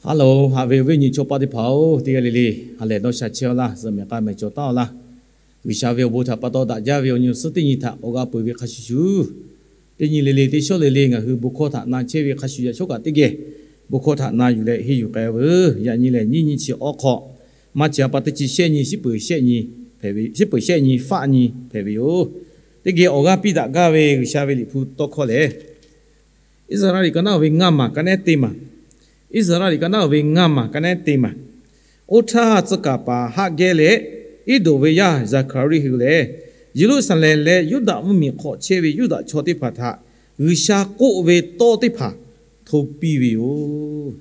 Hello, haꞈ ve awˬ viˉ awˬ nyi chaw paˆ teˇ hpaˍ-oˬ, teˇ g'aˇ le le ha lehˬ dawˇ sha chehˇ-aw laˇ. Zuhꞈ mehˍ k'a mehˍ cawˬ taˉ-aw laˇ. G'uiˬsha ve awˬ bon htaꞈ pa taw daꞈ jaˇ ve awˬ nyi awˬ suhˉ teˇ nyi htaꞈ awˬ g'a peuˬ ve hk'a shuˍ shuˍ, teˇ nyi le le teˇ shawˉ le le ngaˬ hui bon hkawˇ htaꞈ na chehˇ ve hk'a shuˍ, yaꞈ shawˉ kaꞈ teˇ geh bon hkawˇ htaꞈ na yuˬ leh henˇ yuˬ k'ai-a veuˬ. Yaꞈ nyi lehˬ, nyiˇ nyi chi awˉ hk'aw, maˇ chi a pa teˇ chi shehˆ nyi, shiˉ peuˬ shehˆ nyi, shiˉ peuˬ shehˆ nyi faˆ nyi hpehꞈ ve yoˬ. Teˇ geh awˬ g'aˇ piˇ daꞈ gaˇ ve G'uiˬsha ve Liꞈ hpu tawˇ hkawˇ lehˬ, Iˉsaˍreˍlaˆ liꞈ ka naˉ-o ve ngaˇ maˬ ka nehˉ teˇ maˬ, Iˉsaˍreˍlaˆ liꞈ ka naˉ-o ve ngaˇ maˬ ka nehˉ teˇ maˬ. Oˇ htaˇ, tcuh kaˍ paˍ Haˆgehˇ leh Iˉdonˍ ve yaˇ Zaˍhkaˍriˆ hui lehˬ, Yeˍruˆsaˍlehnˍ leh Yuˇdaꞈ mvuhˇmiˬ hk'aw chehˇ ve Yuˇdaꞈ chaw teˇ hpaˍ htaꞈ G'uiˬsha k'oˆ ve tawˇ teˇ hpaˍ hto piˇ ve yoˬ.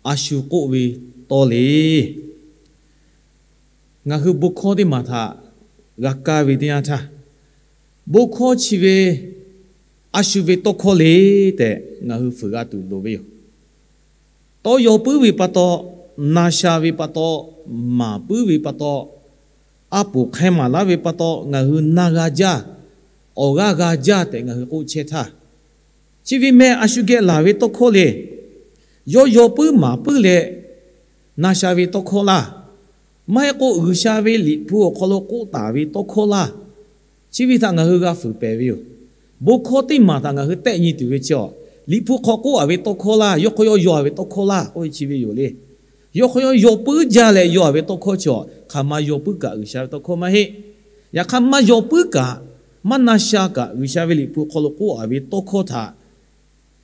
A shu k'oˆ ve tawˇ le. Ngaˬ hui bon hkawˇ teˇ maˬ htaꞈ g'a kaˇ ve teˇ yanˇ htaˇ, bon hkawˇ chi ve a shu ve tawˇ hkawˇ le tehꞈ ngaˬ hui fuiˍ g'a tuˬ loˍ ve yoˬ. Tawˇ yaw puiˉ ve pa taw, na sha ve pa taw, maˍ puiˉ ve pa taw, a poˍ hk'e maˍ laˇ ve pa taw, ngaˬ hui na g'a jaˇ, awˬ g'aˇ g'a jaˇ tehꞈ ngaˬ hui k'oˆ chehˇ htaˇ, chi ve meh a shu geh laˬ ve tawˇ hkawˇ le. Yawˇ yaw puiˉ maˍ puiˉ leh na sha ve tawˇ hkawˇ laˇ. Maˇ heˆ k'o, G'uiˬsha ve Liꞈ hpu awˬ hk'aw lo k'oˆ taˍ ve tawˇ hkawˇ laˇ. Chi ve htaꞈ ngaˬ hui g'a fuiˍ pehˍ ve yoˬ. Bon hkawˇ teˇ maˬ htaꞈ ngaˬ hui tehˆ nyi tuˬ ve chi a, Liꞈ hpu hk'aw k'oˆ-a ve tawˇ hkawˇ laˇ, yawˇ hk'aw yawˇ yaw-a ve tawˇ hkawˇ laˇ k'oˆ ve chi ve yoˬ le. Yawˇ hk'aw yawˇ yaw puiˉ jaˇ leh yaw-a ve tawˇ hkawˇ chi a, hk'aˬ ma yaw puiˉ kaꞈ G'uiˬsha ve tawˇ hkawˇ maˇ heˆ. Yaꞈ hk'aˇ, maˇ yaw puiˉ kaꞈ, maˇ na sha kaꞈ, G'uiˬsha ve Liꞈ hpu hk'aw lo k'oˆ-a ve tawˇ hkawˇ htaꞈ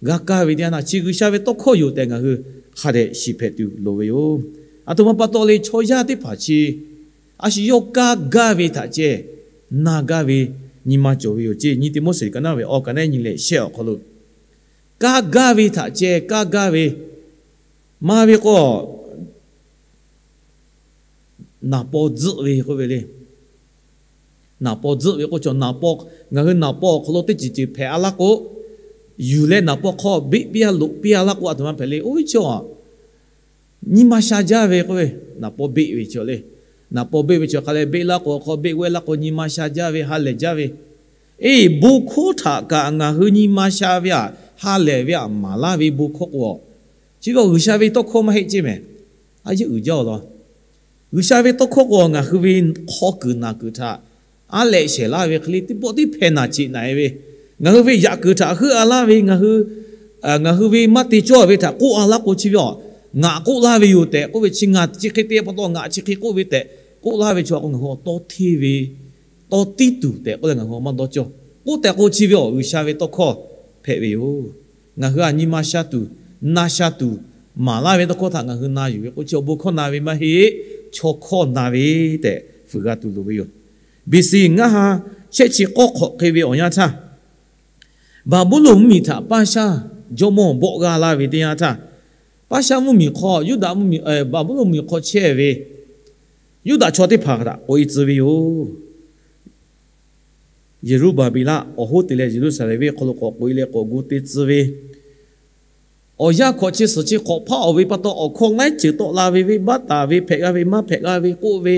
g'a kaˇ ve teˇ yanˇ htaˇ, chi G'uiˬsha ve tawˇ hkawˇ yoˬ tehꞈ ngaˬ hui hk'a dehꞈ shiˍ hpehꞈ tuˬ loˍ ve yoˬ. Aˬ htoꞈ ma pa taw le, chaw yaˇ teˇ hpaˍ chi a shu yawˇ kaˇ gaˇ ve htaꞈ ceh na gaˇ ve nyi ma cawˬ ve yoˬ ceˇ. Nyiˇ Tiˆmoˉseˍ ka naˉ ve awˬ ka nehˉ nyi leh shehˆ awˬ hk'aw lo, kaˇ gaˇ ve htaꞈ ceh kaˇ gaˇ ve, maˇ ve k'o, naˍ paw tzuhˆ ve k'oˆ ve le. Naˍ paw tzuhˆ ve k'o, chaw naˍ paw, ngaˬ hui naˍ paw awˬ hk'aw lo teˇ ceuˬ ceuˬ hpehꞈ-a laˇ k'o, yuˬ leh naˍ paw hk'aw beˆ piˇ-a loꞈ piˇ-a laˇ k'o, aˬ htoꞈ ma hpehꞈ le. Oˇ ve chi a, nyi ma sha jaˇ ve k'oˆ ve, naˍ paw beˆ ve chi le. Naˍ paw beˆ ve chi hk'a leh beˆ laˇ k'o, hk'aw beˆ wehˇ laˇ k'o, nyi ma sha jaˇ ve, ha lehˬ jaˇ ve. Eˬ, bon hkawˇ htaꞈ kaꞈ ngaˬ hui nyi ma sha ve aꞈ, ha lehˬ ve aꞈ maˍ laˇ ve bon hkawˇ k'o, chi ve G'uiˬsha ve tawˇ hkawˇ maˇ heˆ ceˇ mehˍ. A yeˇ uiˍ jaˇ-aˬ law. G'uiˬsha ve tawˇ hkawˇ k'o, ngaˬ hui ve hk'aw kuiˬ naˬ kuiˬ htaꞈ a lehꞈ shehˍ laˇ ve hk'e le, teˇ pawˆ tiˉ hpehꞈ naˬ ceꞈ naˬ-e ve, ngaˬ hui ve yaꞈ kuiˬ htaꞈ heuˆ-a laˇ ve, ngaˬ hui ngaˬ hui ve maˇ te cawˇ ve htaꞈ k'oˆ-a laˇ k'o, chi ve a, ngaˬ k'oˆ laˇ ve yoˬ tehꞈ k'oˆ ve, chi ngaˬ chi hk'e te pa taw ngaˬ chi hk'e k'oˆ ve tehꞈ k'oˆ laˇ ve chi a k'o, ngaˬ hui awˬ tawˇ hteˇ ve, tawˇ tiˉ tuˬ tehꞈ k'oˆ leh ngaˬ hui a maˇ dawˇ cawˇ. K'oˆ tehꞈ k'o, chi ve awˬ G'uiˬsha ve tawˇ hkawˇ hpehꞈ ve yoˬ. Ngaˬ hui a nyi ma sha tuˬ, na sha tuˬ, maˍ laˇ ve tawˇ hkawˇ htaꞈ ngaˬ hui na yuˬ ve k'o, chi awˬ bon hkawˇ na ve maˇ heˆ, chaw hkawˇ na ve tehꞈ fuiˍ g'a tuˬ loˍ ve yoˬ. B C ngaˇ ha shehˆ chi k'awˇ hk'awꞈ hk'e ve awˬ yanˇ htaˇ, Baˍbuˍlonˍ mvuhˇmiˬ htaꞈ Paˇshaˆ jawˇmawˇ bawˆ g'aˇ laˇ ve teˇ yanˇ htaˇ, Paˇshaˆ mvuhˇmiˬ hk'aw Yuˇdaꞈ mvuhˇmiˬ, Baˍbuˍlonˍ mvuhˇmiˬ hk'aw chehˇ ve Yuˇdaꞈ chaw teˇ hpaˍ htaꞈ k'oꞈ-e tcuh ve yoˬ. Yeˍruˆbaˍbeˍlaˆ awˬ hoˉ te leh Yeˍruˆsaˍlehnˍ venˇ hk'aw lo k'awꞈ k'oꞈ-e leh k'awꞈ gu te tcuh ve, awˬ yanˇ hkawꞈ chi suhˍ chi k'awꞈ hpaˆ-aˬ ve pa taw, awˬ hkawˇ laiˉ ceuˬ tawˆ la ve, venˇbaˆ taˍ ve, hpehꞈ g'a ve, maˇ hpehꞈ g'a ve k'oˆ ve,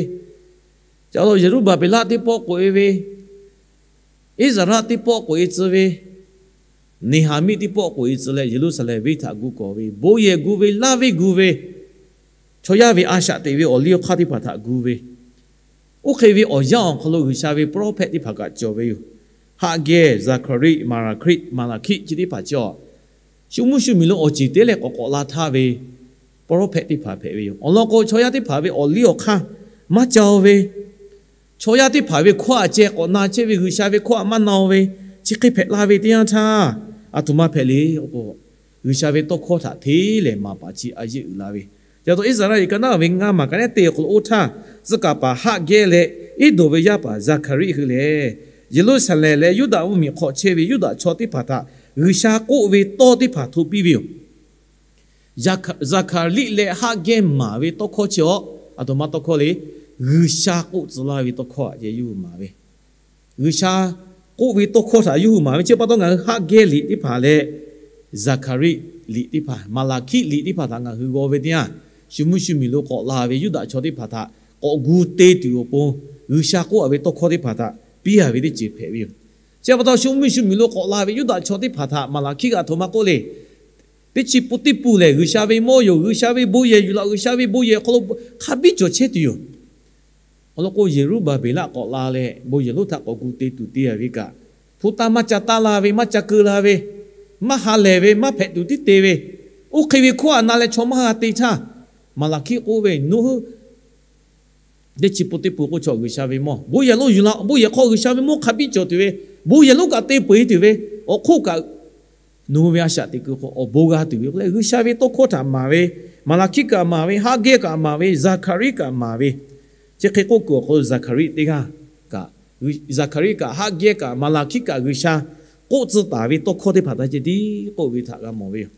ca lo Yeˍruˆbaˍbeˍlaˆ teˇ pawˆ k'oꞈ-e ve, Iˉsaˍreˍlaˆ teˇ pawˆ k'oꞈ-e tcuh ve, Neˍhaˍmiˆ teˇ pawˆ k'oꞈ-e tcuh leh Yeˍruˆsaˍlehnˍ venˇ htaꞈ gu kawˬ ve, bon yehˬ gu ve, laˇ venˇ gu ve, chaw yaˇ ve a shaꞈ teꞈ ve awˬ liˇ awˬ hk'aˇ teˇ hpaˍ htaꞈ gu ve, oˇ hk'e ve awˬ yanˇ awˬ hk'aw lo G'uiˬsha ve prophet teˇ hpaˍ kaꞈ cawˬ ve yoˬ. Haˆgehˇ, Zaˍhkaˍriˆ, Maˍlaˍhkiˆ, Maˍlaˍhkiˆ chi teˇ hpaˍ chi a, shu mvuhˇ shu miˬ lo awˬ ceˬ teˉ leh k'awꞈ k'awꞈ la htaˇ ve prophet teˇ hpaˍ hpehꞈ ve yoˬ. Awˬ lawn k'o, chaw yaˇ teˇ hpaˍ ve awˬ liˇ awˬ hk'aˇ maˇ ca-o ve, chaw yaˇ teˇ hpaˍ ve hkawˇ aꞈ ceh k'awꞈ na chehˇ ve, G'uiˬsha ve hkawˇ aꞈ maˇ na-o ve, chi hk'e hpehꞈ la ve teˇ yanˇ htaˇ, aˬ htoꞈ ma hpehꞈ le k'o, G'uiˬsha ve tawˇ hkawˇ htaꞈ hteˇ lehˬ maˍ paˍ chi a yeˇ uiˍ la ve, ca taw Iˉsaˍreˍlaˆ liꞈ ka naˉ ve ngaˇ maˬ ka nehˉ te awˬ hk'aw lo oˇ htaˇ, tcuh kaˍ paˍ Haˆgehˇ leh Iˉdonˍ ve yaˇ paˍ Zaˍhkaˍriˆ hui lehˬ, Yeˍruˆsaˍlehnˍ leh Yuˇdaꞈ mvuhˇmiˬ hk'aw chehˇ ve Yuˇdaꞈ chaw teˇ hpaˍ htaꞈ G'uiˬsha k'oˆ ve tawˇ teˇ hpaˍ hto piˇ ve yoˬ. Zaˍhkaˍriˆ leh Haˆgehˇ maˍ ve tawˇ hkawˇ chi a, aˬ htoꞈ ma tawˇ hkawˇ le, G'uiˬsha k'oˆ tcuh laˇ ve tawˇ hkawˇ aꞈ ceh yawˇ hui maˍ ve, G'uiˬsha k'oˆ ve tawˇ hkawˇ htaꞈ yawˇ hui maˍ ve chi pa taw, ngaˬ hui Haˆgehˇ liꞈ teˇ hpaˍ leh Zaˍhkaˍriˆ liꞈ teˇ hpaˍ, Maˍlaˍhkiˆ liꞈ teˇ hpaˍ htaꞈ ngaˬ hui g'aw ve teˇ yanˇ, shu mvuhˇ shu miˬ lo k'awꞈ la ve Yuˇdaꞈ chaw teˇ hpaˍ htaꞈ k'awꞈ gu te tuˬ awˬ pon, G'uiˬsha k'oˆ-a ve tawˇ hkawˇ teˇ hpaˍ htaꞈ piˇ-a ve teˇ ceuˬ hpehꞈ ve yoˬ. Chi pa taw, shu mvuhˇ shu miˬ lo k'awꞈ la ve Yuˇdaꞈ chaw teˇ hpaˍ htaꞈ Maˍlaˍhkiˆ g'aꞈ htoꞈ ma k'oˆ le, Teˇ chi pun teˇ pun lehˬ, G'uiˬsha ve mawˇ yoˬ. G'uiˬsha ve bon yehˬ yuˬ laꞈ, G'uiˬsha ve bon yehˬ awˬ hk'aw lo hk'a biˇ cawˬ chehˇ tuˬ yoˬ. Awˬ lawn k'o, Yeˍruˆbaˍbeˍlaˆ k'awꞈ la leh bon yehˬ lonˉ htaꞈ k'awꞈ gu te tuˬ te a ve kaꞈ, hpu taˇ maˇ ca taˇ la ve, maˇ ca keu la ve, maˇ ha lehˬ ve, maˇ hpehꞈ tuˬ tiˉ te ve, oˇ hk'e ve hkawˇ a na leh chaw maˇ g'a te htaˇ, Maˍlaˍhkiˆ k'oˆ ve, Nawˬ hui teˇ chi pun teˇ pun k'oˆ chaw G'uiˬsha ve mawˇ, bon yehˬ lonˉ yuˬ laꞈ, bon yehˬ hk'aw G'uiˬsha ve mawˇ hk'a biˇ cawˬ tuˬ ve, bon yehˬ lonˉ kaꞈ te peu eˬ tuˬ ve, awˬ hk'oˆ kaꞈ nawˬ hui ve a shaꞈ teꞈ kuiˬ hk'aw awˬ bon g'a tuˬ ve k'oˆ leh, G'uiˬsha ve tawˇ hkawˇ htaꞈ maˍ ve, Maˍlaˍhkiˆ kaꞈ maˍ ve, Haˇgehˇ kaꞈ maˍ ve, Zaˍhkaˍriˆ kaꞈ maˍ ve, chi hk'e k'oˆ kuiˬ awˬ hk'aw lo Zaˍhkaˍriˆ teˇ g'aˇ kaꞈ, Zaˍhkaˍriˆ kaꞈ Haˇgehˇ kaꞈ Maˍlaˍhkiˆ kaꞈ G'uiˬsha k'oˆ tcuh taˍ ve tawˇ hkawˇ teˇ hpaˍ htaꞈ ceh tiˉ k'oˆ ve htaꞈ g'a mawˬ ve yoˬ.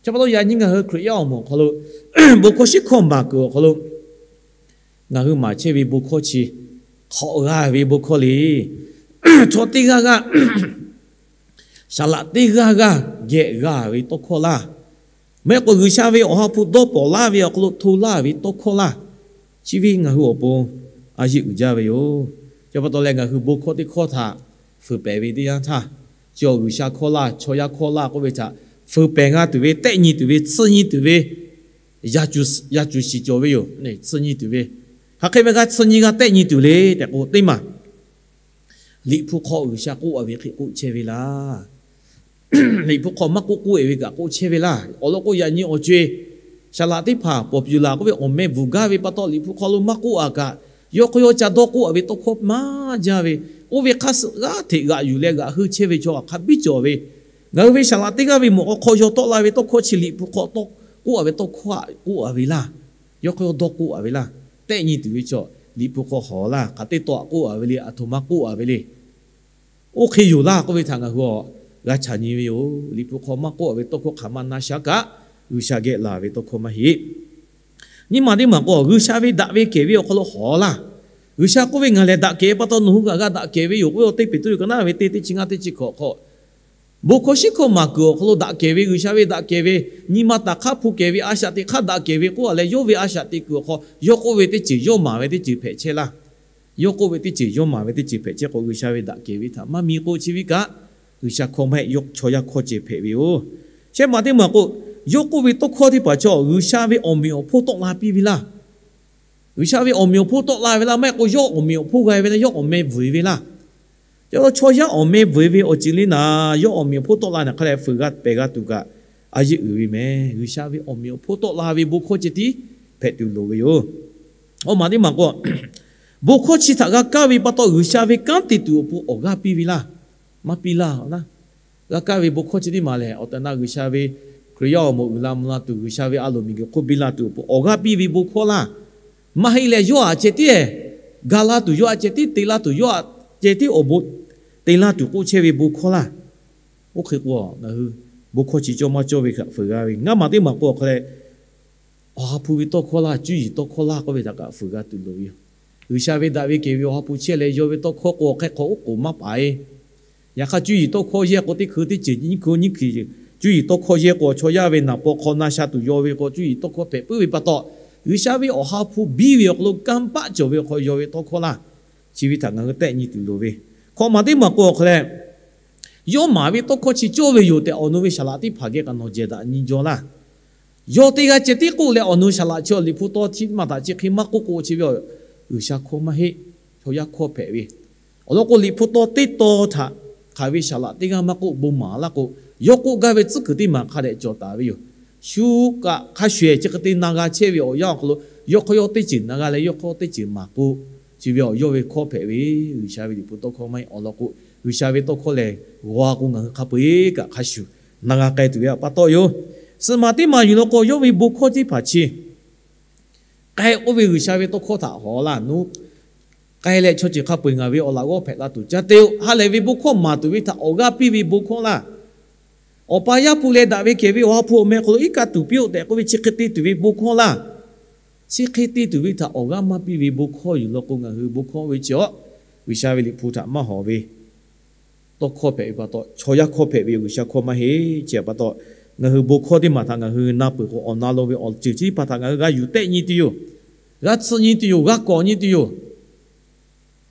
Chi pa taw yaꞈ nyi ngaˬ hui Hkriꞈ yaˇ awˬ moˍ awˬ hk'aw lo bon hkawˇ shiˉ hkawˇ maˍ kuiˬ awˬ hk'aw lo ngaˬ hui maˍ chehˇ ve bon hkawˇ chi hk'awꞈ g'a ve bon hkawˇ le. Chaw teˇ g'aˇ g'aˇ, saˍ laꞈ teˇ g'aˇ g'aˇ geh g'a ve tawˇ hkawˇ laˇ, maˇ heˆ k'o G'uiˬsha ve Awˬ ha hpu dawˇ pawˍ laˇ ve awˬ hk'aw lo hto laˇ ve tawˇ hkawˇ laˇ, chi ve ngaˬ hui awˬ pon a yeˆ uiˍ jaˇ ve yoˬ. Chi pa taw leh ngaˬ hui bon hkawˇ teˇ hkawˇ htaꞈ fuiˍ pehˍ ve teˇ yanˇ htaˇ, chi awˬ G'uiˬsha hkawˇ laˇ, chaw yaˇ hkawˇ laˇ k'oˆ ve htaꞈ fuiˍ pehˍ g'a tuˬ ve, tehˆ nyi tuˬ ve, tsuhˇ nyi tuˬ ve, yaˇ cuˬ shiˍ cawˬ ve yoˬ. Tsuhˇ nyi tuˬ ve, hk'aˬ hk'e ve g'a tsuhˇ nyi g'a tehˆ nyi tuˬ le tehꞈ k'o, teˇ maˬ Liꞈ hpu hk'aw G'uiˬsha k'oˆ a ve hk'e k'oˆ chehˇ ve laˇ. Liꞈ hpu hk'aw maˇ k'oˆ k'oˆ e ve kaꞈ k'oˆ chehˇ ve laˇ. Awˬ lawn k'o, yaꞈ nyi awˬ co-e saˍ laꞈ teˇ hpaˍ popular k'oˆ ve awˬ meh bvuhˬ gaˇ ve pa taw, Liꞈ hpu hk'aw lo maˇ k'oˆ a kaꞈ, yawˇ hk'aw yawˇ ca dawˇ k'oˆ a ve tawˇ hkawˇ maˇ jaˇ ve, oˇ ve hk'aˇ suh g'aˇ hteꞈ g'aꞈ yuˬ leh g'aꞈ heuˆ chehˇ ve chaw hk'a biˇ cawˬ ve, ngaˬ hui ve saˍ laꞈ teˇ g'aˇ ve mawꞈ k'aw hk'aw yaw tawˆ la ve tawˇ hkawˇ chi Liꞈ hpu hk'aw tawˇ k'oˆ a ve tawˇ hkawˇ htaꞈ k'oˆ a ve laˇ. Yawˇ hk'aw yawˇ dawˇ k'oˆ a ve laˇ. Tehˆ nyi tuˬ ve chaw Liꞈ hpu hk'aw hawˍ laˇ, hk'aˬ teˇ tawˆ k'oˆ a ve le, aˬ htoꞈ ma k'oˆ a ve le. Oˇ hk'e yoˬ laˇ k'oˆ ve htaꞈ ngaˬ hui g'a chaꞈ nyi ve yoˬ. Liꞈ hpu hk'aw maˇ k'oˆ a ve tawˇ hkawˇ hk'aˬ ma na sha kaꞈ, G'uiˬsha geh laˬ ve tawˇ hkawˇ maˇ heˆ. Nyi ma teˇ maˬ k'o, G'uiˬsha ve daꞈ ve kehˬ ve awˬ hk'aw lo hawˍ laˇ. G'uiˬsha k'oˆ ve, Ngaˬ lehˬ daꞈ kehˬ ve pa taw nawˬ hui kaꞈ g'a daꞈ kehˬ ve yoˬ k'oˆ ve, teˇ Peˍtruˆ ka naˉ ve teˇ, teˇ chi ngaˇ, teˇ chi hkawꞈ hk'aw, bon hkawˇ shiˉ hkawˇ maˍ kuiˬ awˬ hk'aw lo daꞈ kehˬ ve, G'uiˬsha ve daꞈ kehˬ ve, nyi ma taˍ hk'aˇ hpu kehˬ ve, a shaꞈ teꞈ hk'aˇ daꞈ kehˬ ve k'oˆ a leh, yawˇ ve a shaꞈ teꞈ kuiˬ awˬ hk'aw yawˇ k'oˆ ve teˇ ceuˬ yawˇ maˍ ve teˇ ceuˬ hpehꞈ chehˇ laˇ. Yawˇ k'oˆ ve teˇ ceuˬ yawˇ maˍ ve teˇ ceuˬ hpehꞈ chehˇ k'o, G'uiˬsha ve daꞈ kehˬ ve htaꞈ maˇ mi k'o, chi ve kaꞈ G'uiˬsha hkawˇ maˇ heˆ, yawˇ chaw yaˇ hkawˇ ceh hpehꞈ ve yoˬ. Shehˆ maˬ teˇ maˬ k'o, yawˇ k'oˆ ve tawˇ hkawˇ teˇ hpaˍ chaw G'uiˬsha ve awˬ meꞈ awˬ hponˇ tawˆ la piˇ ve laˇ. G'uiˬsha ve awˬ meꞈ awˬ hponˇ tawˆ la ve laˇ, maˇ heˆ k'o yawˇ awˬ meꞈ awˬ hponˇ g'a ve laˇ, yawˇ awˬ meh bvuhˬ e ve laˇ. Ca la chaw yaˇ awˬ meh bvuhˬ e ve awˬ ceuˬ le naˍ, yawˇ awˬ meꞈ awˬ hponˇ tawˆ la naˍ hk'a leh fuiˍ g'a pehˍ g'a tuˬ kaꞈ a yeˆ uiˍ ve meh. G'uiˬsha ve awˬ meꞈ awˬ hponˇ tawˆ la ve bon hkawˇ ceh tiˉ hpehꞈ tuˬ loˍ ve yoˬ. Awˬ maˬ teˇ maˬ k'o, bon hkawˇ chi htaꞈ g'a kaˇ ve pa taw, G'uiˬsha ve kanˉ te tuˬ awˬ pon awˬ g'aˇ piˇ ve laˇ, maˇ piˇ laˇ. G'a kaˇ ve bon hkawˇ chi teˇ maˬ lehˬ, awˬ tehˬ na G'uiˬsha ve Hkriꞈ yaˇ awˬ moˍ uiˍ la mvuh la tuˬ, G'uiˬsha ve a loˍ miˬguiˬ hk'oˆ biˇ la tuˬ awˬ pon awˬ g'aˇ piˇ ve bon hkawˇ laˇ. Maˇ heˆ lehˬ, yawˇ aꞈ ceh tiˉ ga laˇ tuˬ, yawˇ aꞈ ceh tiˉ te laˇ tuˬ, yawˇ aꞈ ceh tiˉ awˬ bon te laˇ tuˬ k'oˆ chehˇ ve bon hkawˇ laˇ. Oˇ hk'e k'o, ngaˬ hui bon hkawˇ chi cawˇ maˇ cawˇ ve htaꞈ fuiˍ g'a ve. Ngaˇ maˬ teˇ maˬ k'o, awˬ hk'a leh, Awˬ ha hpu ve tawˇ hkawˇ laˇ, cuˇ yiˍ tawˇ hkawˇ laˇ k'oˆ ve htaꞈ kaꞈ fuiˍ g'a tuˬ loˍ ve yoˬ. G'uiˬsha ve daꞈ ve kehˬ ve Awˬ ha hpu chehˇ leh yawˇ ve tawˇ hkawˇ k'o, awˬ hk'e hk'aw oˉ k'oˍ maˇ paˍ e. Yaꞈ hk'aˇ, cuˇ yiˍ tawˇ hkawˇ yehˇ k'o, teˇ hkui teˇ ceuˬ nyiˇ hkui nyiˇ hkui, cuˇ yiˍ tawˇ hkawˇ yehˇ k'o, chaw yaˇ ve naˍ paw hk'aw na sha tuˬ yaw ve k'o, cuˇ yiˍ tawˇ hkawˇ hpehꞈ puiˉ ve pa taw, G'uiˬsha ve Awˬ ha hpu biˇ ve awˬ hk'aw lo kanˇ paˆ cawˬ ve awˬ hk'aw yaw ve tawˇ hkawˇ laˇ. Chi ve htaꞈ ngaˬ hui tehˆ nyi tuˬ loˍ ve. Hkawꞈ maˬ teˇ maˬ k'o, awˬ hk'a leh, yawˇ maˍ ve tawˇ hkawˇ chi cawˇ ve yoˬ tehꞈ, awˬ nu ve saˍ laꞈ teˇ hpaˍ geh kaꞈ nawˬ jehˬ daꞈ nyi jaw laˇ. Yawˇ teˇ g'aˇ ceh tiˉ k'oˆ leh, awˬ nu saˍ laꞈ chi awˬ Liꞈ hpu taw chi maˇ htaꞈ chi hk'e maˇ k'oˆ k'o, chi ve G'uiˬsha hkawˇ maˇ heˆ, chaw yaˇ hkawˇ hpehꞈ ve. Awˬ lawn k'o, Liꞈ hpu taw teˇ taw htaꞈ hk'aˬ ve saˍ laꞈ teˇ g'aˇ maˇ k'oˆ bon maˍ laˇ k'o, yawˇ k'oˆ gaˇ ve tcuhˉ kuiˬ teˇ maˬ hk'a dehꞈ cawˬ taˍ ve yoˬ. Shu kaꞈ hk'a shuˍ ehˍ chi hk'e te na g'a chehˇ ve awˬ yanˇ awˬ hk'aw lo, yawˇ hk'aw yawˇ teˇ ceuˬ na g'a leh, yawˇ hk'aw teˇ ceuˬ maˍ k'o, chi ve awˬ yawˇ ve hkawˇ hpehꞈ ve. G'uiˬsha ve Liꞈ hpu tawˇ hkawˇ maˇ heˆ. Awˬ lawn k'o, G'uiˬsha ve tawˇ hkawˇ lehˬ, g'aw k'o ngaˬ hui hk'a peu-eˬ kaꞈ hk'a shuˍ na g'a k'ai tuˬ ve pa taw yoˬ. Suhˍ maˬ teˇ maˬ yuˬ law k'o, yawˇ ve bon hkawˇ teˇ hpaˍ chi k'ai k'oˆ ve G'uiˬsha ve tawˇ hkawˇ htaꞈ hawˍ laˇ. Nawˬ hui k'ai leh chaw ceuˬ hk'a peu-eˬ ngaˬ ve awˬ laꞈ g'awˇ hpehꞈ la tuˬ ca te-o. Ha lehˬ ve bon hkawˇ maˍ tuˬ ve htaꞈ awˬ g'aˇ piˇ ve bon hkawˇ laˇ. Awˬ pa Yaˇ hpu leh daꞈ ve kehˬ ve Awˬ ha hpu awˬ meh hk'aw lo iˉ kaˆ tuˬ piˇ-oˆ tehꞈ k'oˆ ve chi hk'e te tuˬ ve bon hkawˇ laˇ. Chi hk'e te tuˬ ve htaꞈ awˬ g'aˇ maˇ piˇ ve bon hkawˇ yuˬ law k'o, ngaˬ hui bon hkawˇ ve chi awˬ G'uiˬsha ve Liꞈ hpu htaꞈ maˇ hawˍ ve tawˇ hkawˇ hpehꞈ ve pa taw, chaw yaˇ hkawˇ hpehꞈ ve yoˬ. G'uiˬsha hkawˇ maˇ heˆ. Chi pa taw, ngaˬ hui bon hkawˇ teˇ maˬ htaꞈ ngaˬ hui na peuˬ k'o, awˬ na lo ve awˬ ceuˬ chi teˇ hpaˍ htaꞈ ngaˬ hui g'a yuˬ tehˆ nyi tuˬ yoˬ. G'a tsuhꞈ nyi tuˬ yoˬ. G'a kawꞈ nyi tuˬ yoˬ.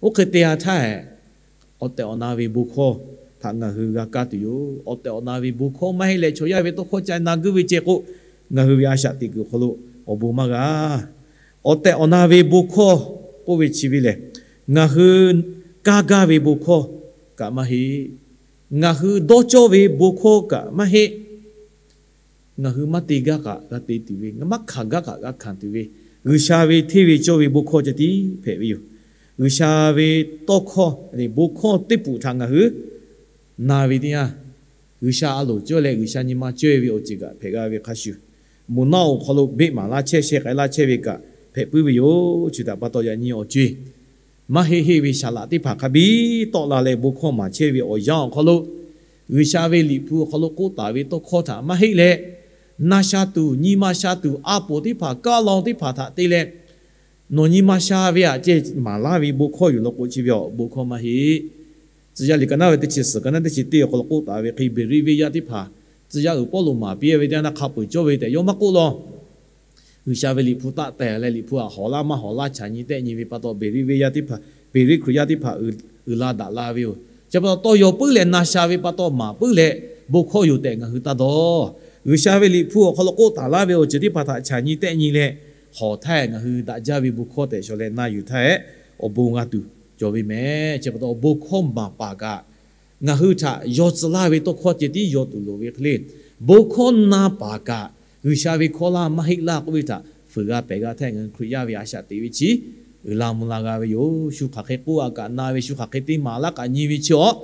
Oˇ hk'e te-a htaˇ, awˬ tehˬ awˬ na ve bon hkawˇ, htaꞈ ngaˬ hui g'a kaˇ tuˬ yoˬ. Awˬ tehˬ awˬ na ve bon hkawˇ maˇ heˆ leh chaw yaˇ ve tawˇ hkawˇ ca na guˇ ve ceh k'o, ngaˬ hui ve a shaꞈ teꞈ kuiˬ awˬ hk'aw lo awˬ bon maˇ g'a. Awˬ tehˬ awˬ na ve bon hkawˇ k'oˆ ve chi ve lehˬ, ngaˬ hui kaˇ gaˇ ve bon hkawˇ kaꞈ maˇ heˆ. Ngaˬ hui dawˇ cawˇ ve bon hkawˇ kaꞈ maˇ heˆ. Ngaˬ hui maˇ te gaˇ kaꞈ g'a te tuˬ ve, maˇ hkanˍ gaˇ kaꞈ g'a hkanˍ tuˬ ve, G'uiˬsha ve hteˇ ve cawˇ ve bon hkawˇ ceh tiˉ hpehꞈ ve yoˬ. G'uiˬsha ve tawˇ hkawˇ leh bon hkawˇ teˇ pfuhˍ htaꞈ ngaˬ hui na ve teˇ yanˇ, G'uiˬsha a loˍ cawˇ leh G'uiˬsha nyi ma cawˇ ve awˬ ceuˬ kaꞈ hpehꞈ g'a ve hk'a shuˍ, moˍ naˆ awˬ hk'aw lo beˆ maˍ laˇ chehˇ, sheh k'ai laˇ chehˇ ve kaꞈ hpehꞈ puiˉ ve yoˬ. Chi htaꞈ pa taw yaꞈ nyi awˬ co-e maˇ heˆ heˆ ve saˍ laꞈ teˇ hpaˍ hk'a biˇ tawˆ la leh bon hkawˇ maˍ chehˇ ve awˬ yanˇ awˬ hk'aw lo, G'uiˬsha ve Liꞈ hpu awˬ hk'aw lo k'oˆ taˍ ve tawˇ hkawˇ htaꞈ maˇ heˆ leh, na sha tuˬ, nyi ma sha tuˬ, a poˍ teˇ hpaˍ, kaˇ law teˇ hpaˍ htaꞈ te leh, nawˬ nyi ma sha ve aꞈ ceh maˍ laˇ ve bon hkawˇ yoˬ law k'o, chi ve awˬ bon hkawˇ maˇ heˆ. Tcuh yaˇ liꞈ ka naˉ ve teˇ chi suhˍ, ka naˉ teˇ chi teˇ awˬ hk'aw lo k'oˆ taˍ ve hk'e, Beˍriˆ venˇ yaˇ teˇ hpaˍ tcuh yaˇ uiˍ Pawˇluꞈ maˍ piˇ ve teˇ yanˇ htaˇ hk'a peu-eˬ cawˇ ve tehꞈ yawˇ maˇ k'oˆ law. G'uiˬsha ve Liꞈ hpu taˆ tehˬ leh Liꞈ hpu aꞈ hawˍ laˇ maˇ hawˍ laˇ chaꞈ nyi tehˆ nyi ve pa taw, Beˍriˆ venˇ yaˇ teˇ hpaˍ, Beˍriˆ Hkriꞈ yaˇ teˇ hpaˍ uiˍ la daꞈ la ve yoˬ. Chi pa taw, tawˇ yaw puiˉ leh na sha ve pa taw maˍ puiˉ leh bon hkawˇ yoˬ tehꞈ ngaˬ hui taˇ dawˇ. G'uiˬsha ve Liꞈ hpu awˬ hk'aw lo k'oˆ taˍ laˇ ve awˬ ceuˬ teˇ hpaˍ htaꞈ chaꞈ nyi tehˆ nyi leh, hawˍ htaˇ ngaˬ hui daꞈ jaˇ ve bon hkawˇ tehꞈ shawˍ leh na yuˬ htaˇ, awˬ bon g'a tuˬ cawˬ ve mehˍ. Chi pa taw, bon hkawˇ maˍ paˍ kaꞈ ngaˬ hui htaꞈ yaw tcuh laˇ ve tawˇ hkawˇ ceh tiˉ yaw tuˬ loˍ ve hk'e le, bon hkawˇ na paˍ kaꞈ G'uiˬsha ve hkawˇ laˇ maˇ heˆ laˇ k'oˆ ve htaꞈ fuiˍ g'a pehˬ g'a htaˇ, ngaˬ hui Hkriꞈ yaˇ ve a shaꞈ teꞈ ve chi uiˍ la mvuh la g'a ve yoˬ. Shu hk'aˬ hk'e k'oˆ a kaꞈ na ve, shu hk'aˬ hk'e te maˍ laˇ kaꞈ nyi ve chi awˬ,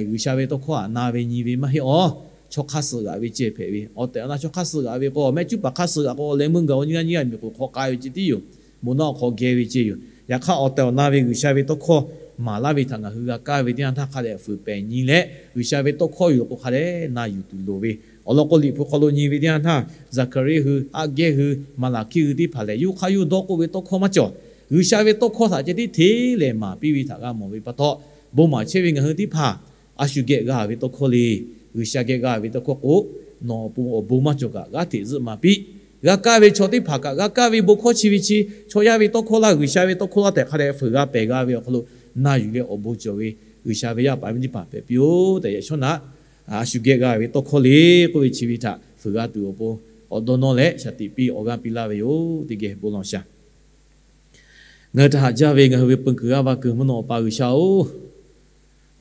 G'uiˬsha ve tawˇ hkawˇ htaꞈ na ve nyi ve maˇ heˆ awˬ, chaw hk'aˇ suh g'aꞈ ve ceh hpehꞈ ve. Awˬ tehˬ awˬ na chaw hk'aˇ suh g'aꞈ ve k'o, mehˆ cuˉ paˍ hk'aˇ suh g'aꞈ k'o, leh meuˇ gaˬ awˬ nyi g'aˇ nyi g'aˇ miˬ k'oˍ hk'aw k'ai ve ceh tiˉ yoˬ. Moˍ naˆ awˬ hk'aw geh ve ceh yoˬ. Yaꞈ hk'aˇ, awˬ tehˬ awˬ na ve G'uiˬsha ve tawˇ hkawˇ maˍ laˇ ve htaꞈ ngaˬ hui g'a kaˇ ve teˇ yanˇ htaˇ hk'a dehꞈ fuiˍ pehˍ nyi leh, G'uiˬsha ve tawˇ hkawˇ yoˬ k'o hk'a dehꞈ na yuˬ tuˬ loˍ ve. Awˬ lawn k'o, Liꞈ hpu hk'aw lo nyi ve teˇ yanˇ htaˇ, Zaˍhkaˍriˆ hui, Aˆ gehˇ hui, Maˍlaˍhkiˆ hui teˇ hpaˍ lehˬ, yawˇ hk'aˇ yawˇ dawˇ k'oˆ ve tawˇ hkawˇ maˇ cawˬ. G'uiˬsha ve tawˇ hkawˇ htaꞈ ceh tiˉ hteˇ lehˬ maˍ piˇ ve htaꞈ g'a mawˬ ve pa taw, bon maˍ chehˇ ve ngaˬ hui teˇ hpaˍ a shu geh g'a ve tawˇ hkawˇ le. G'uiˬsha geh g'a ve tawˇ hkawˇ k'o, nawˬ awˬ pon awˬ bon maˇ cawˬ kaꞈ g'aˇ hteꞈ zuhˆ maˍ piˇ. G'a kaˇ ve chaw teˇ hpaˍ kaꞈ g'a kaˇ ve bon hkawˇ chi ve chi, chaw yaˇ ve tawˇ hkawˇ laˇ, G'uiˬsha ve tawˇ hkawˇ laˇ tehꞈ hk'a dehꞈ fuiˍ g'a pehˬ g'a ve awˬ hk'aw lo na yuˬ leh awˬ bon cawˬ ve G'uiˬsha ve yaˇ paˍ miˇ teˇ hpaˍ hpehꞈ piˇ-oˆ tehꞈ, yaꞈ shawˉ naꞈ a shu geh g'a ve tawˇ hkawˇ le k'oˆ ve chi ve htaꞈ fuiˍ g'a tuˬ awˬ pon awˬ dawˇ nawˇ leh shaˍ tiꞈ piˇ awˬ g'aˇ piˇ laˇ ve yoˬ. Teˇ geh bon lawˬ shaˍ. Ngaˬ hui htaꞈ haꞈ jaˇ ve ngaˬ hui ve peun kuiˬ g'aˇ va kuiˬ mvuhˇ naw Awˬ pa G'uiˬsha-oˬ,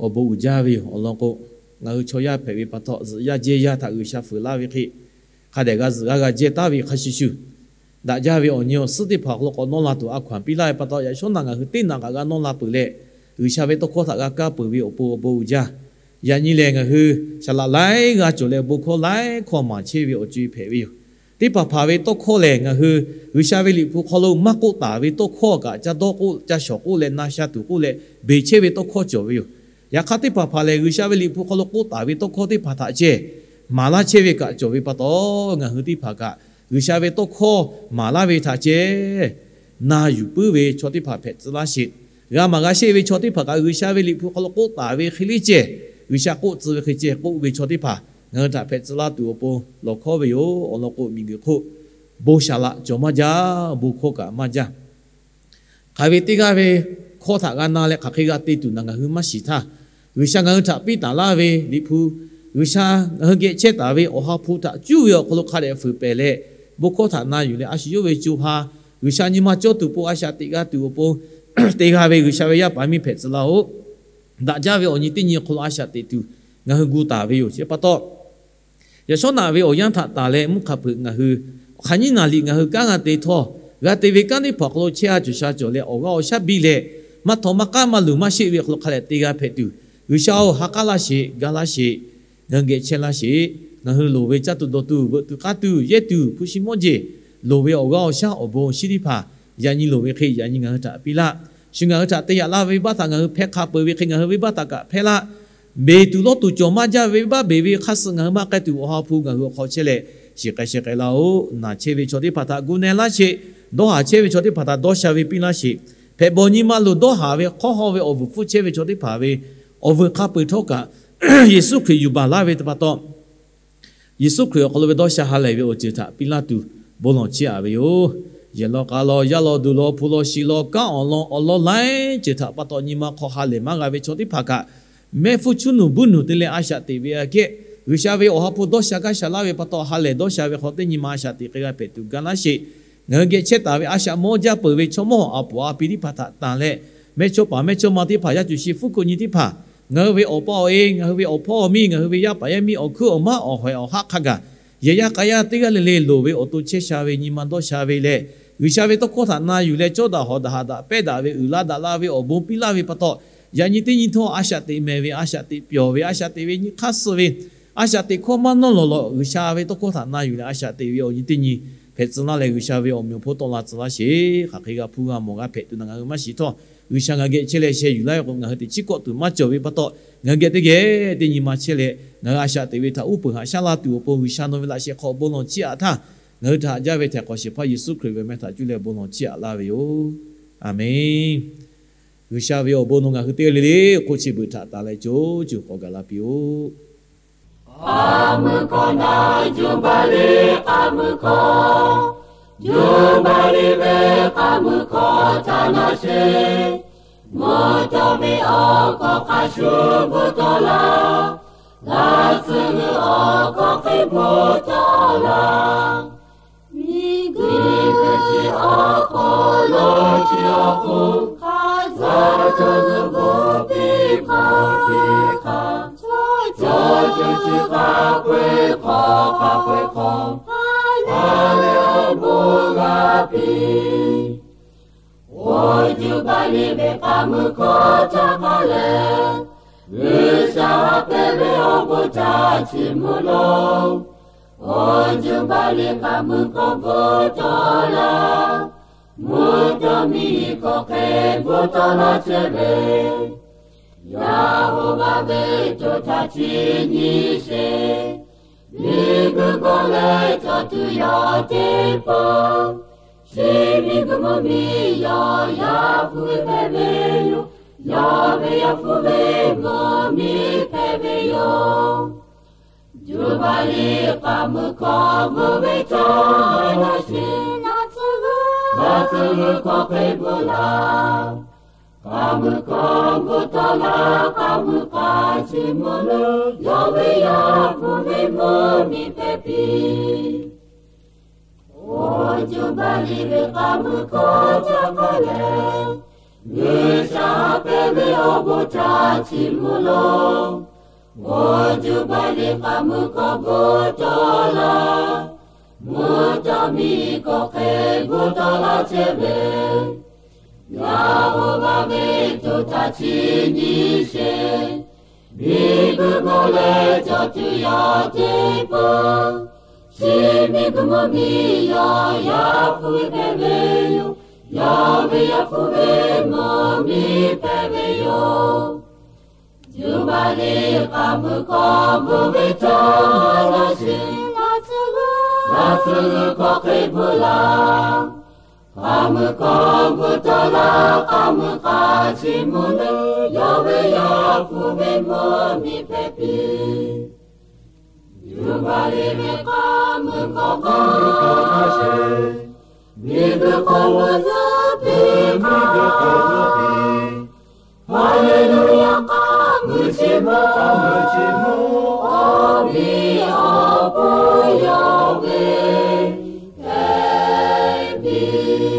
awˬ bon uiˍ jaˇ ve yoˬ. Awˬ lawn k'o, ngaˬ hui chaw yaˇ hpehꞈ ve pa taw, zuhꞈ yaˇ jehˇ yaˇ htaꞈ G'uiˬsha fuiˍ laˇ ve hk'e, hk'a dehꞈ g'a zuhꞈ g'a g'a jehˇ taˉ ve hk'a shuˍ shuˍ, daꞈ jaˇ ve awˬ nyi awˬ suhˉ teˇ hpaˍ awˬ hk'aw lo k'awꞈ nawˇ la tuˬ a hkaw anˬ piˇ laˇ ve pa taw, yaꞈ shawˉ naꞈ ngaˬ hui teˇ naꞈ kaꞈ g'a nawˇ la peuˬ leh, G'uiˬsha ve tawˇ hkawˇ htaꞈ g'a kaˇ peuˬ ve awˬ pon awˬ bon uiˍ jaˇ. Yaꞈ nyi lehˬ, ngaˬ hui saˍ laꞈ laiˉ g'a cawˬ leh bon hkawˇ laiˉ hkawˇ maˍ chehˇ ve awˬ co-e hpehꞈ ve yoˬ. Teˇ hpaˍ hpaˍ ve tawˇ hkawˇ lehˬ, ngaˬ hui G'uiˬsha ve Liꞈ hpu hk'aw lo maˇ k'oˆ taˍ ve tawˇ hkawˇ kaꞈ ca dawˇ k'oˆ, ca shawˍ k'oˆ leh na sha tuˬ k'oˆ leh beˬ chehˇ ve tawˇ hkawˇ cawˬ ve yoˬ. Yaꞈ hk'aˇ, teˇ hpaˍ hpaˍ lehˬ, G'uiˬsha ve Liꞈ hpu hk'aw lo k'oˆ taˍ ve tawˇ hkawˇ teˇ hpaˍ htaꞈ ceh maˍ laˇ chehˇ ve kaꞈ cawˬ ve pa taw, ngaˬ hui teˇ hpaˍ kaꞈ G'uiˬsha ve tawˇ hkawˇ maˍ laˇ ve htaꞈ ceh na yuˬ puiˉ ve chaw teˇ hpaˍ hpehꞈ tcuh laˇ sheˍ. G'a maˍ g'a sheˆ ve chaw teˇ hpaˍ kaꞈ G'uiˬsha ve Liꞈ hpu hk'aw lo k'oˆ taˍ ve hk'e le ceh, G'uiˬsha k'oˆ tcuh ve hk'e ceh k'oˆ ve chaw teˇ hpaˍ ngaˬ hui htaꞈ hpehꞈ tcuh laˇ tuˬ awˬ pon lawˬ hkawˉ ve yoˬ. Awˬ lawn k'o, miˬguiˬ hk'oˆ bon saˍ laꞈ cawˬ maˇ jaˇ, bon hkawˇ kaꞈ maˇ jaˇ. Hk'aˬ ve teˇ g'aˇ ve hkawˇ htaꞈ g'a na leh hk'aˬ hk'e g'a te tuˬ naˬ ngaˬ hui maˇ shiˍ htaˇ, G'uiˬsha ngaˬ hui htaꞈ piˇ taˍ laˇ ve Liꞈ hpu, G'uiˬsha ngaˬ hui geh chehˇ taˍ ve Awˬ ha hpu htaꞈ cuˇ ve awˬ hk'aw lo hk'a dehꞈ fuiˍ pehˍ leh, bon hkawˇ htaꞈ na yuˬ leh a shu yawˇ ve co ha G'uiˬsha nyi ma cawˇ tuˬ pon a shaꞈ teꞈ g'a tuˬ awˬ pon te g'a ve G'uiˬsha ve yaˇ paˍ miˇ hpehꞈ tcuh laˇ-oˬ. Daꞈ jaˇ ve awˬ nyi teˇ nyi hk'aw lo a shaꞈ teꞈ tuˬ ngaˬ hui gu taˍ ve yoˬ. Chi pa taw, yaꞈ shawˉ naꞈ ve awˬ yanˇ htaꞈ tanˬ leh mvuhˇ hk'a peuˬ ngaˬ hui hk'aˬ nyiˉ naˍ liꞈ ngaˬ hui kanˉ g'a te htawˇ, g'a te ve kanˉ teˇ hpaˍ hk'aw lo chehˇ a cawˬ sha cawˬ leh awˬ g'aˇ awˬ shaˉ biˇ leh, maˇ htaw maˇ k'aˉ maˇ luˬ maˇ sheˆ ve hk'aw lo hk'a dehꞈ te g'a hpehꞈ tuˬ, G'uiˬsha-oˬ, ha k'aˉ laˇ sheˍ, ga laˇ sheˍ, ngaˬ hui geh chehˇ laˇ sheˍ. Ngaˬ hui loˍ ve caˇ tuˬ dawˬ tuˬ veuꞈ tuˬ k'aˉ tuˬ yehˇ tuˬ hpu shi mawˇ jeˬ, loˍ ve awˬ g'aˇ awˬ shaˉ awˬ bon awˬ shinˉ teˇ hpaˍ yaꞈ nyi loˍ ve hk'e yaꞈ nyi ngaˬ hui htaꞈ piˇ laˇ. Shu ngaˬ hui htaꞈ te yaꞈ laˇ ve venˇbaˆ htaꞈ ngaˬ hui hpehˇ hk'a peuˬ ve hk'e ngaˬ hui venˇbaˆ htaꞈ kaꞈ hpehˇ laˇ. Beˬ tuˬ lawˇ tuˬ cawˬ maˇ jaˇ ve venˇbaˆ beˬ ve hk'aˇ suh ngaˬ hui maˇ k'ai tuˬ Awˬ ha hpu ngaˬ hui awˬ hk'aw chehˇ leh, shiˍ k'ai sheh k'ai laˇ-oˬ. Naˬ chehˇ ve chaw teˇ hpaˍ htaꞈ gu na laˇ sheˍ. Dawˇ haˍ chehˇ ve chaw teˇ hpaˍ htaꞈ dawˇ sha ve piˇ laˇ sheˍ. Hpehꞈ bawˬ nyi ma loˬ dawˇ haˍ ve hk'awˇ hawˇ ve awˬ vuiˬ hpfuhˇ chehˇ ve chaw teˇ hpaˍ ve awˬ vuiˬ hk'a peu-eˬ htawˇ kaꞈ, Yeˍsuˆ Hkriꞈ yuˬ baˬ laˇ ve pa taw, Yeˍsuˆ Hkriꞈ awˬ hk'aw lo ve dawˇ sha ha lehˬ ve awˬ ceuˬ htaꞈ piˇ laˇ tuˬ bon lawˬ chehˇ-a ve yoˬ. Yehˬ law k'a law, yaˇ law duˬ law, hpu law shi law, kanˉ awˬ lawn awˬ lawn laiˉ ceuˬ htaꞈ pa taw nyi ma hk'aw ha lehˬ maˇ g'a ve chaw teˇ hpaˍ kaꞈ, mehˆ hpfuhˇ chuˇ nuˬ buiˇ nuˬ te leh a shaꞈ teꞈ ve aꞈ kehˉ, G'uiˬsha ve awˬ ha hpu dawˇ sha gaˇ sha laˇ ve pa taw, ha lehˬ dawˇ sha ve hk'aw teˇ nyi ma a shaꞈ teꞈ k'ai g'a hpehꞈ tuˬ ga laˇ sheˍ. Ngaˬ hui geh chehˇ taˍ ve a shaꞈ mawˇ jaˇ peuˬ ve chaw mawˇ a puˍ a pi teˇ hpaˍ htaꞈ tanˬ leh, mehˇchawˇpaˍ mehˇchawˇma teˇ hpaˍ, yaˇ cuˬ shi hpfuhˇ hkuˆ nyi teˇ hpaˍ, ngaˬ hui ve awˬ pa awˬ e, ngaˬ hui ve awˬ hpawˇ awˬ miˇ, ngaˬ hui ve yaˇ paˍ yaˇ miˇ awˬ hkuiˉ awˬ maˉ awˬ hawehˍ awˬ haˆ hk'a gaˬ, yehˬ yaˇ k'a yaˇ teˇ g'aˇ le le loˍ ve awˬ to chehˇ sha ve nyi ma dawˇ sha ve leh, G'uiˬsha ve tawˇ hkawˇ htaꞈ na yuˬ leh cawˇ daꞈ hawˍ daꞈ haꞈ daꞈ pehˇ daꞈ ve uiˍ la daꞈ la ve awˬ bon piˇ laˇ ve pa taw, yaꞈ nyi teˇ nyi htawˇ a shaꞈ teꞈ mehˍ ve, a shaꞈ teꞈ pyawˬ ve, a shaꞈ teꞈ ve nyi hk'aˇ suh ve, a shaꞈ teꞈ hkawˇ maˇ nawˇ lawˬ lawˬ G'uiˬsha ve tawˇ hkawˇ htaꞈ na yuˬ leh a shaꞈ teꞈ ve awˬ nyi teˇ nyi hpehꞈ tcuh laˇ leh, G'uiˬsha ve awˬ meꞈ awˬ hponˇ tawˆ la tcuh laˇ sheˍ. Hk'aˬ hk'e g'a hpuˇ g'a mawˬ g'a hpehꞈ tuˬ na ngaˬ hui maˇ shiˍ htawˇ, G'uiˬsha ngaˬ geh chehˇ leh sheh yuˬ laˇ ve k'o, ngaˬ hui teꞈ chiˉ kawˆ tuˬ maˇ cawˬ ve pa taw, ngaˬ hui geh teˇ geh teˇ nyi ma chehˇ leh, ngaˬ hui a shaꞈ teꞈ ve htaꞈ uˉ peunˍ haꞈ shaˉ laˇ tuˬ awˬ pon G'uiˬsha nawˬ ve laꞈ sheh hk'aw bon lawˬ chiˇ aꞈ htaˇ, ngaˬ hui htaꞈ haꞈ jaˇ ve htehꞈ hk'awꞈ shehˍ hpaˇ Yeˍsuˆ Hkriꞈ ve meh htaꞈ cuˇ leh bon lawˬ chiˇ aꞈ laˇ ve yoˬ. A menˬ. G'uiˬsha ve awˬ bon nawˬ ngaˬ hui teˇ g'aˇ le le k'oˆ chi beuꞈ htaꞈ tanˬ leh co co k'awꞈ gaˬ la piˇ-oˆ. K'a muiˬ hkawˇ na, Juˇbaˍriˆ k'a muiˬ hkawˇ, Juˇbaˍriˆ ve k'a muiˬ hkawˇ htaꞈ na sheˍ. Mvuhˇ tawˇ ve awˬ hkawˇ hk'a shuˍ bvuhˇ tawˆ laˇ, g'a tcuh ve awˬ hkawˇ hk'e bvuhˇ tawˆ laˇ. Miˬguiˬ chi awˬ hk'aw lo chi awˬ hk'oˆ hk'a shuˍ tcuh zuhꞈ bvuhˇ piˇ hkawˇ piˇ hk'a, chaw ceuˬ chi hk'a peu-eˬ hk'aw hk'a peu-eˬ hk'aw, ha lehˬ awˬ bon g'a piˇ. Awˬ Juˇbaˍriˆ ve k'a muiˬ hkawˇ htaꞈ k'oˆ leh, G'uiˬsha haꞈ pehnˇ ve awˬ bon htaꞈ chiˇ mvuh laˇ. Awˬ Juˇbaˍriˆ k'a muiˬ hkawˇ bvuhˇ tawˆ laˇ. Mvuhˇ tawˇ miˬ hkawˇ hk'e bvuhˇ tawˆ laˇ chehˇ ve, Yehˬhoˍvaˆ ve co htaꞈ chiˇ nyi sheˍ. Miˬguiˬ hk'oˆ leh cawˬ tuˬ yaˇ teˇ hpaˍ, chi miˬguiˬ mvuhˇ miˬ yaˇ yaˇ hpu ve hpehꞈ ve yoˬ. Yaˇ ve yaˇ hpu ve mvuhˇ miˬ hpehꞈ ve yoˬ. Juˇbaˍriˆ k'a muiˬ hkawˇ bvuhˇ ve chaw na sheˍ, na tcuh g'uiˬ hkawˇ hk'e bvuhˇ laˇ. K'a muiˬ hkawˇ bvuhˇ tawˆ laˇ, k'a muiˬ hk'a chiˇ mvuh leh, yawˇ ve yaˇ hpu ve mvuhˇ miˬ hpehꞈ piˇ. Awˬ Juˇbaˍriˆ ve k'a muiˬ hkawˇ htaꞈ k'oˆ leh, G'uiˬsha haꞈ pehnˇ ve awˬ bon htaꞈ chiˇ mvuh laˇ. Awˬ Juˇbaˍriˆ k'a muiˬ hkawˇ bvuhˇ tawˆ laˇ. Mvuhˇ tawˇ miˬ hkawˇ hk'e bvuhˇ tawˆ laˇ chehˇ ve, Yehˬhoˍvaˆ ve co htaꞈ chiˇ nyi sheˍ. Miˬguiˬ hk'oˆ leh cawˬ tuˬ yaˇ teˇ hpaˍ, chi miˬguiˬ mvuhˇ miˬ yaˇ yaˇ hpu ve hpehꞈ ve yoˬ. Yaˇ ve yaˇ hpu ve mvuhˇ miˬ hpehꞈ ve yoˬ. Juˇbaˍriˆ k'a muiˬ hkawˇ bvuhˇ ve chaw na sheˍ, na tcuh g'uiˬ, na tcuh g'uiˬ hkawˇ hk'e bvuhˇ laˇ. K'a muiˬ hkawˇ bvuhˇ tawˆ laˇ, k'a muiˬ hk'a chiˇ mvuh leh, yawˇ ve yaˇ hpu ve mvuhˇ miˬ hpehꞈ piˇ. Juˇbaˍriˆ ve k'a muiˬ hkawˇ bvuhˇ ve chaw na sheˍ, miˬguiˬ hk'oˆ lo zuhˆ piˇ, miˬguiˬ hk'oˆ lo zuhˆ piˇ. Haˍleˍluˍyaˍ, k'a muiˬ chiˇ mvuh, k'a muiˬ chiˇ mvuh, awˬ miˇ awˬ hpon yawˇ ve hpehꞈ piˇ.